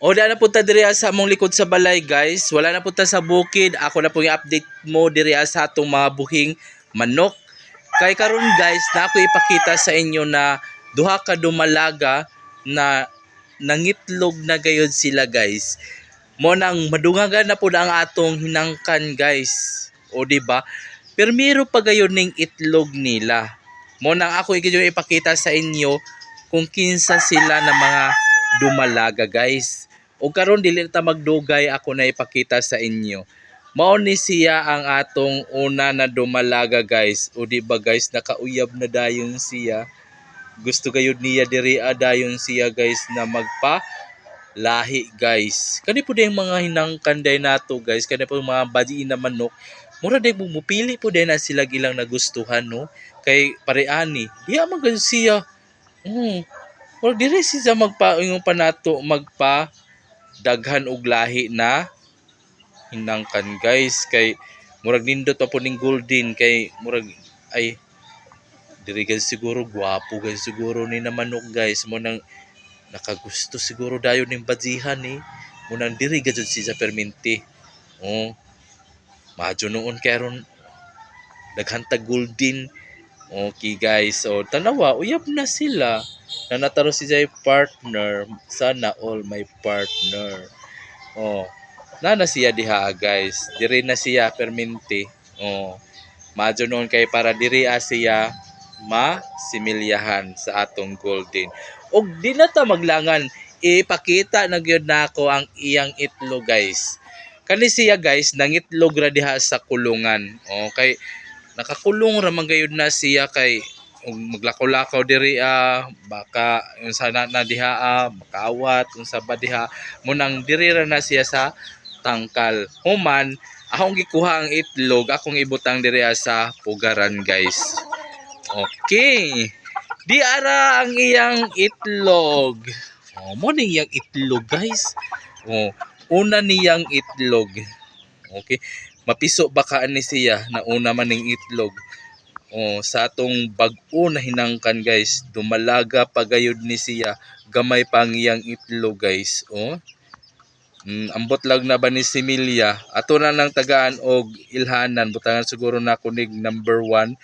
O da na punta diri sa among likod sa balay, guys. Wala na punta sa bukid. Ako na pong i-update mo diri sa atong mga buhing manok. Kay karon, guys, na ako ipakita sa inyo na duha ka dumalaga na nangitlog na gayud sila, guys. Mo nang madungagan na pud ang atong hinangkan, guys. O di ba? Pero miro pa gayud ning itlog nila. Mo nang ako ipakita sa inyo kung kinsa sila na mga dumalaga, guys. O karon dili ta magdugay, ako na ipakita sa inyo. Mao ni siya ang atong una na dumalaga, guys. O di ba, guys, nakauyab na dayon siya. Gusto gayud niya diri dayon siya, guys, na magpa lahi, guys. Kani po yung mga hinangkan day nato, guys. Kani po mga badi na manok. Mura day mo mupili po day na sila ilang nagustuhan, no. Kay pareani. Diya man gayud siya. Mura diri siya magpa ingon pa nato magpa daghan og lahi na hinangkan, guys, kay murag nindot pa po ning golden, kay murag ay diri, guys, siguro gwapo, guys, siguro ni na manok, guys, mo nang nakagusto siguro dayon ning badzihan ni mo nang diri gajud siya perminti. Oh, madyo noon kay aron daghan tag golden. Okay, guys, so tanawa, uyab na sila na nataro si Jay partner. Sana all my partner. Oh, na siya diha, guys, diri na siya perminti. Oh, madyo noon kay para diri siya masimilyahan sa atong golden. Og di na ta maglangan, ipakita na gyud nako ang iyang itlog, guys. Kani siya, guys, nangitlog ra diha sa kulungan. Okay, nakakulong ra man gayud na siya kay og maglakaw-lakaw diri baka unsa na, na diha makawat unsa ba diha, mo nang diri ra na siya sa tangkal. Human akong gikuha ang itlog, akong ibutang diri sa pugaran, guys. Okay, di ara ang iyang itlog. Oh, mo ning iyang itlog, guys. Oh, una niyang itlog. Okay, mapiso ba ka ani siya na una man ning itlog? Oh, sa atong bag-o na hinangkan, guys, dumalaga pa gayud ni siya, gamay pa ang iyang itlog, guys. Oh. Ambot lang na ba ni Similya. Ato na nang tagaan og ilhanan, butangan siguro na kunig number 1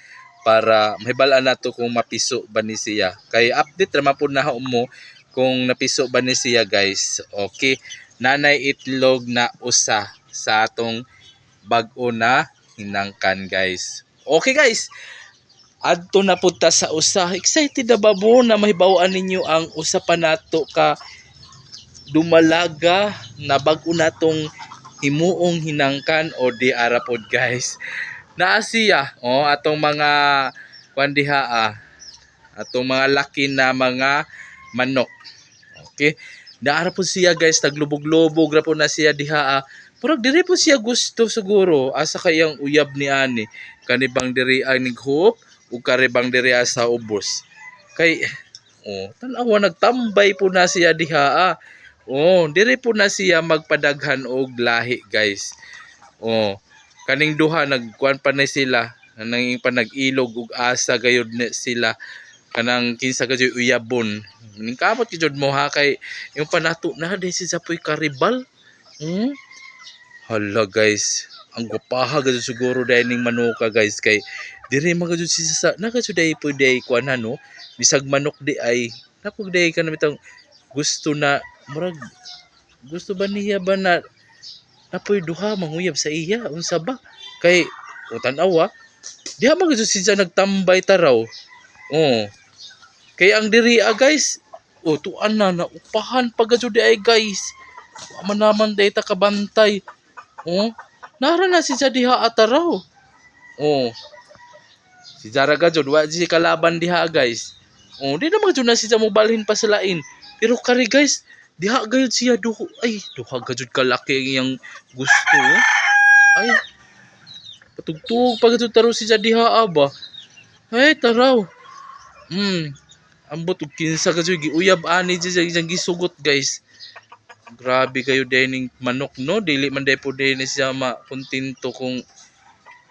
para mahibal-an nato kung mapiso ba ni siya. Kay update ra man pud na mo kung napiso ba ni siya, guys. Okay. Nanay itlog na usa sa atong bag-o na hinangkan, guys. Okay, guys. Adto na pud ta sa usa. Excited na ba mo na mahibaw-an ninyo ang usa pa nato ka dumalaga na bag-o natong himuong hinangkan? O di ara pod, guys. Naa siya, oh, atong mga kwan diha atong mga laki na mga manok. Okay. Naara po siya, guys, naglubog-lubog ra po na siya diha. Murag diri po siya gusto siguro asa kayang uyab ni ani. Kani bang diri ay nighoop ug kari bang diri sa ubos. Kay oh, tan-awa, nagtambay po na siya diha. Oh, diri po na siya magpadaghan og lahi, guys. Oh, kaning duha nagkuan pa na sila, nang pa nag-ilog ug asa gayud na sila kanang kinsa gayud uyabon. Ning kamot gyud mo ha, kay yung panato na di si Sapoy karibal. Hala, guys, ang gwapaha gayud siguro dahil ning manuka, guys, kay diri man gayud siya sa naka jud day po day kuan na, no, bisag manok di ay napog day ka na bitang gusto na murag gusto ba niya ba na napoy duha manguyab sa iya, unsa ba kay o tan-awa, diha man gayud siya nagtambay taraw. Oh, kay ang diri guys, oh, tuan na naupahan pa gayud di ay, guys. Wa man naman day ta kabantay. Oh, nara na siya diha ataraw. Oh, si Zara gajud wa siya kalaban diha, guys. Oh, di na jud na siya mobalhin pa sa lain. Pero kari, guys, diha gayud siya duho. Ay, duha gajud kalaki ang iyang gusto. Ay, patugtug pa gajud taro siya diha ba. Ay, taraw. Ambot og kinsa gajud giuyab ani siya iyang gisugot, guys. Grabe kayo dining manok, no, dili man day po din siya makontento kung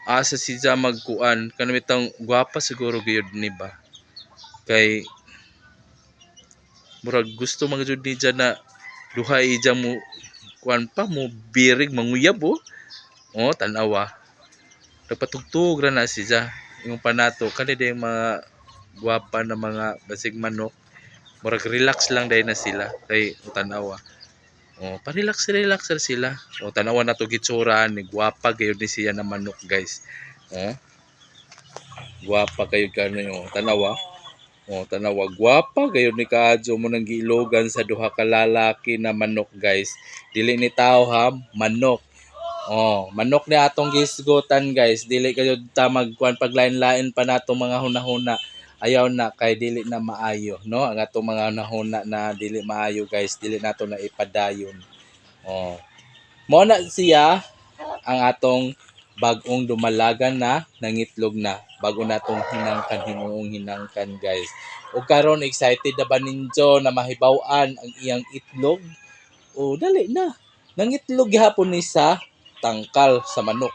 asa siya magkuan. Kanang gwapa siguro gyud ni ba, kay murag gusto man jud ni na Duha ija mo kuan pa mo birig manguyab oh. Oh, tan-awa. Nagpatugtog ra na siya. Yung panato kani day mga gwapa na mga basig manok. Murag relax lang day na sila kay tan-awa. Oh, pa-relax relax ra sila. Oh, tan-awa na to gitsura ni gwapa gayud ni siya na manok, guys. Oh. Gwapa kayo kano yung tan-awa. Oh, tan-awa gwapa gayud ni kaadyo mo nang giilogan sa duha ka lalaki na manok, guys. Dili ni tao ha, manok. Oh, manok ni atong gisgutan, guys. Dili kayo ta magkuan paglain-lain pa nato mga hunahuna. Ayaw na kay dili na maayo, no? Ang atong mga hunahuna na dili maayo, guys, dili nato na ipadayon. Oh. Mo na siya ang atong bag-ong dumalaga na nangitlog na bago natong hinangkan, hinuong hinangkan, guys. O karon excited na ba ninyo na mahibaw-an ang iyang itlog? O dali na. Nangitlog gihapon ni sa tangkal sa manok.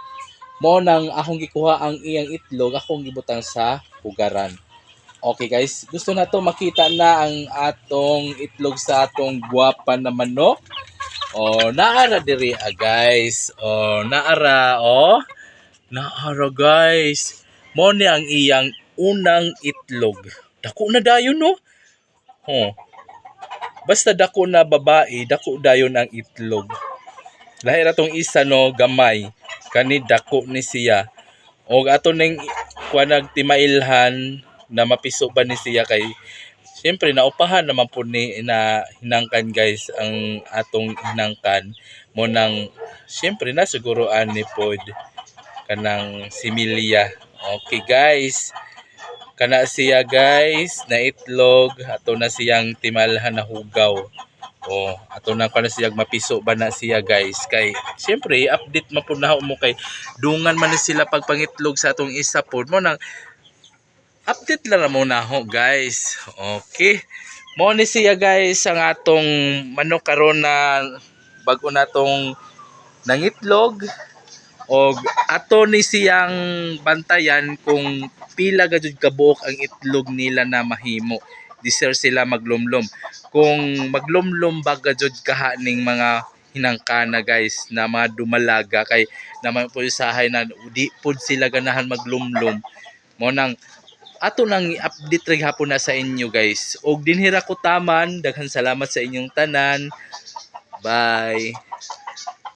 Mo nang akong gikuha ang iyang itlog, akong gibutang sa pugaran. Okay guys, gusto na to makita na ang atong itlog sa atong gwapa na manok. O naara diri ah, guys. O naara oh. Naara, guys. Mo ni ang iyang unang itlog. Dako na dayon no. Oh. Basta dako na babae, dako dayon ang itlog. Lahi ra tong isa no, gamay. Kani dako ni siya. Og ato ning kuan nagtimailhan na mapiso ba ni siya kay siyempre naupahan naman po ni na hinangkan, guys, ang atong hinangkan mo nang siyempre na siguro ani pod kanang similya. Okay guys, kana siya guys na itlog ato na siyang timalhan na hugaw. Oh, ato na kana siya mapiso ba na siya, guys, kay siyempre update man pud na mo kay dungan man ni sila pagpangitlog sa atong isa pod mo nang update lang na muna ho, guys. Okay. Mo ni siya guys ang atong manok karon na bago na tong nangitlog og ato ni siyang bantayan kung pila ga jud kabuok ang itlog nila na mahimo. Deserve sila maglumlum. Kung maglumlum ba ga jud kaha ning mga hinangkana guys na mga dumalaga kay naman po sahay na di pud sila ganahan maglumlum. Mo nang ato nang i-update rin hapon na sa inyo, guys. Og dinhira ko taman, daghan salamat sa inyong tanan. Bye.